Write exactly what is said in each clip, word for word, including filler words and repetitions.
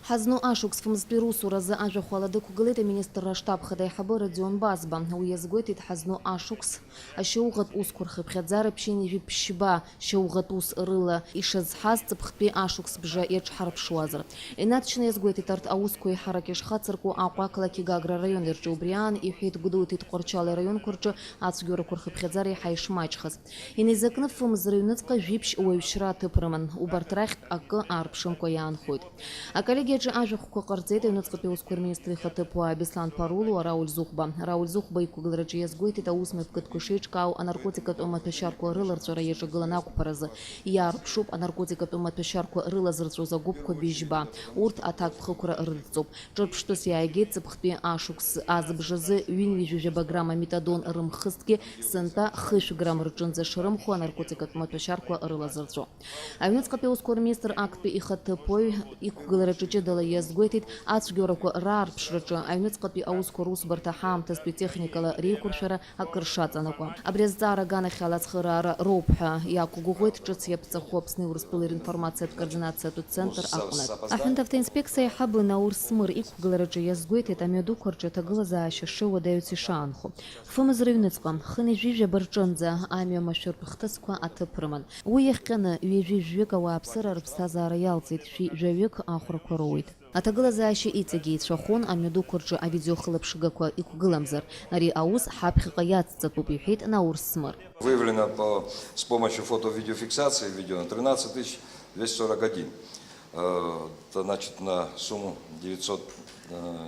Ҳазну ашықәс фымзтәи русуразы ажәахә ала дықәгылеит аминистрра аштаб хада аиҳабы Родион Базба. Уи иазгәеиҭеит, ҳазну ашықәс ашьауӷатә усқәа рхыԥхьаӡара ԥшьынҩажәи ԥшьба шьауӷатә ус рыла ишазҳаз ҵыԥхтәи ашықәс бжа иаҿҳарԥшуазар. Инаҵшьны иазгәеиҭеит арҭ аусқәа еиҳарак ишхацырку Аҟәа ақалақьи Гагра араиони рҿы. Убри аан иҳәеит, гәыдылҭеит Тҟәарчали араионқәа рҿы ацәгьоурақәа рхыԥхьаӡара еиҳа ишмаҷхаз. Инеизакны фымз рыҩныҵҟа жәиԥшь уаҩшьра аҭыԥ рыман. Убарҭ рахьтә акы аарԥшымкәа иаанхоит. Аколлегиаҿы ажәахәқәа ҟарҵеит аҩныҵҟатәи аусқәа рминистр ихаҭыԥуаа Беслан Парулу, Рауль Зухба. Рауль Зухба иқәгылараҿы иазгәеиҭеит, аус мҩаԥгатәқәа шеиҿкаау анаркотикатә маҭәашьарқәа рыларҵәара иаҿагылан ақәԥаразы. Иаарԥшуп анаркотикатә маҭәашьарқәа рылазырҵәоз агәыԥқәа быжьба. Урҭ аҭакԥхықәра рыдҵоуп. Ҿырԥштәыс иааигеит ҵыԥхтәи ашықәс азыбжазы ҩынҩажәижәаба грамм аметадон рымхызҭгьы, сынтәа хышә грамм рҿынӡа шрымху анаркотикатә маҭәашьарқәа рылазырҵәо. Аҩныҵҟатәи аусқәа рминистр актәи ихаҭыԥуаҩ иқәгылараҿы ҷыдала иазгәеиҭеит, ацәгьоурақәа раарԥшраҿы аҩныҵҟатәи аусқәа русбарҭа ҳаамҭазтәи техникала реиқәыршәара акыр шаҵанакуа. Абри азҵаара аганахьала ацхыраара роуп ҳәа иақәгәыӷуеит ҿыц иаԥҵаху Аԥсни Урыстәылеи ринформациатә координациатә центр аҟнытә. Аҳәынҭавтоинспекциа аиҳабы Наур Смыр иқәгылараҿы иазгәеиҭеит, амҩадуқәа рҿы аҭагылазаашьа шеуадаҩц ишаанхо. Фымз рыҩныҵҟа, хынҩажәижәаба рҿынӡа амҩа машәыртә хҭысқәа аҭыԥ рыман. Уи иахҟьаны ҩажәи жәаҩык ауааԥсыра рыԥсҭазаара иалҵит, шәи жәаҩык ахәрақәа роуит. Аҭагылазаашьа иҵегьы еицәахон, амҩадуқәа рҿы авидеохылаԥшгақәа иқәгыламзар. Ари аус ҳаԥхьаҟа иацҵатәуп, иҳәеит Наур Смыр. Выявлено по, с помощью фото-видеофиксации, видео на тринадцать тысяч двести сорок один. Э, это значит на сумму девятьсот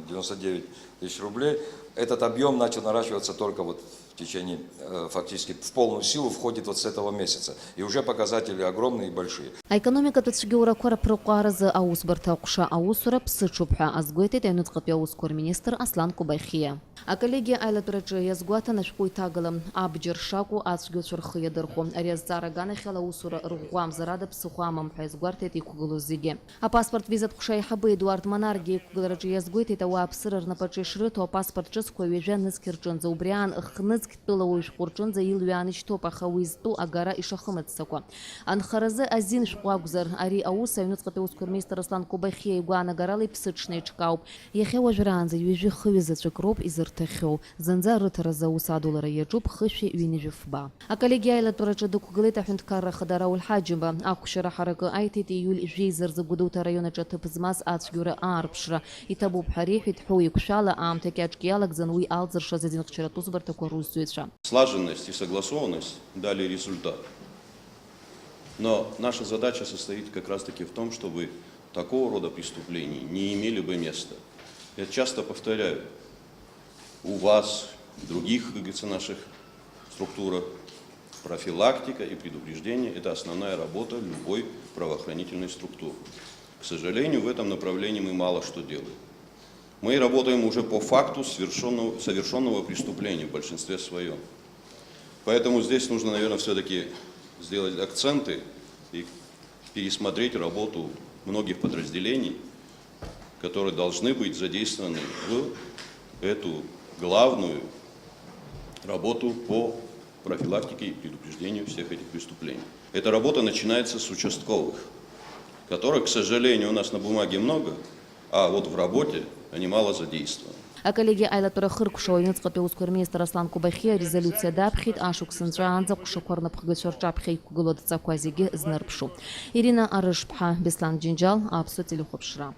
девяносто девять тысяч рублей. Этот объем начал наращиваться только вот в течение, э, фактически в полную силу входит вот с этого месяца. И уже показатели огромные и большие. Аекономикатә цәгьоурақәа рыԥырҟәааразы аусбарҭа аҟәша аусура ԥсыҽуп ҳәа азгәеиҭеит аҩныҵҟатәи аусқәа рминистр Аслан Кобахьиа. Аколлегиа аилатәараҿы иазгәаҭан ашәҟәы иҭагалан, абџьар шакәу ацәгьоуцәа рхы иадырхәо. Ари азҵаара аганахьала аусура рыӷәӷәамзар ада ԥсыхәа амам ҳәа иазгәарҭеит иқәгылоу зегьы. Апаспорт визатә ҟәша аиҳабы Едуард Манаргьы иқәгылараҿы иазгәеиҭеит, ауааԥсыра рнапаҿы ишрыҭо апаспорт ҿыцқәа ҩажәа нызқь рҿынӡа, убри аан хнызқь тәылауаҩ шәҟәы рҿынӡа илҩааны ишьҭоуп, аха уи зтәу агара ишахымыццакуа. Анхаразы азин шәҟәы акәзар, ари аус аҩныҵҟатәи аусқәа рминистр Аслан Кобахьиа игәаанагарала иԥсыҽны иҿкаауп. Иахьа уажәраанӡа ҩажәи хҩы заҵәык роуп изырҭахьоу. Зынӡа рыҭаразы аус адулара иаҿуп хышәи ҩынҩажәи фба. Аколлегиа аилатәараҿы дықәгылеит аҳәынҭқарра ахада Рауль Ҳаџьымба. Ахәшьара ҳаракы аиҭеит ииуль жәеиза рзы Гәдоуҭа араион аҿы аҭыԥ змаз ацәгьоура аарԥшра. Иҭабуп ҳәа реиҳәеит, ҳәоу еиқәшәала аамҭа кьаҿк иалагӡан уи алҵыршаз азинхьчаратә усбарҭақәа русзуҩцәа. Слаженность и согласованность дали результат. Но наша задача состоит как раз-таки в том, чтобы такого рода преступлений не имели бы места. Я часто повторяю, у вас, в других, как говорится, наших структурах профилактика и предупреждение — это основная работа любой правоохранительной структуры. К сожалению, в этом направлении мы мало что делаем. Мы работаем уже по факту совершенного, совершенного преступления в большинстве своем. Поэтому здесь нужно, наверное, все-таки сделать акценты и пересмотреть работу многих подразделений, которые должны быть задействованы в эту главную работу по профилактике и предупреждению всех этих преступлений. Эта работа начинается с участковых, которых, к сожалению, у нас на бумаге много, а вот в работе они мало задействованы. Аколлегиа аилатәара хыркәшауа аҩныҵҟатәи аусқәа рминистр Аслан Кобахьиа арезолиуциа даԥхьеит, ашықәс нҵәаанӡа аҟәшақәа рнапхгацәа рҿаԥхьа иқәгылоу адҵақәа зегьы знырԥшу. Ирина Арышԥҳа, Беслан Џьынџьал, Аԥсуа телехәаԥшра.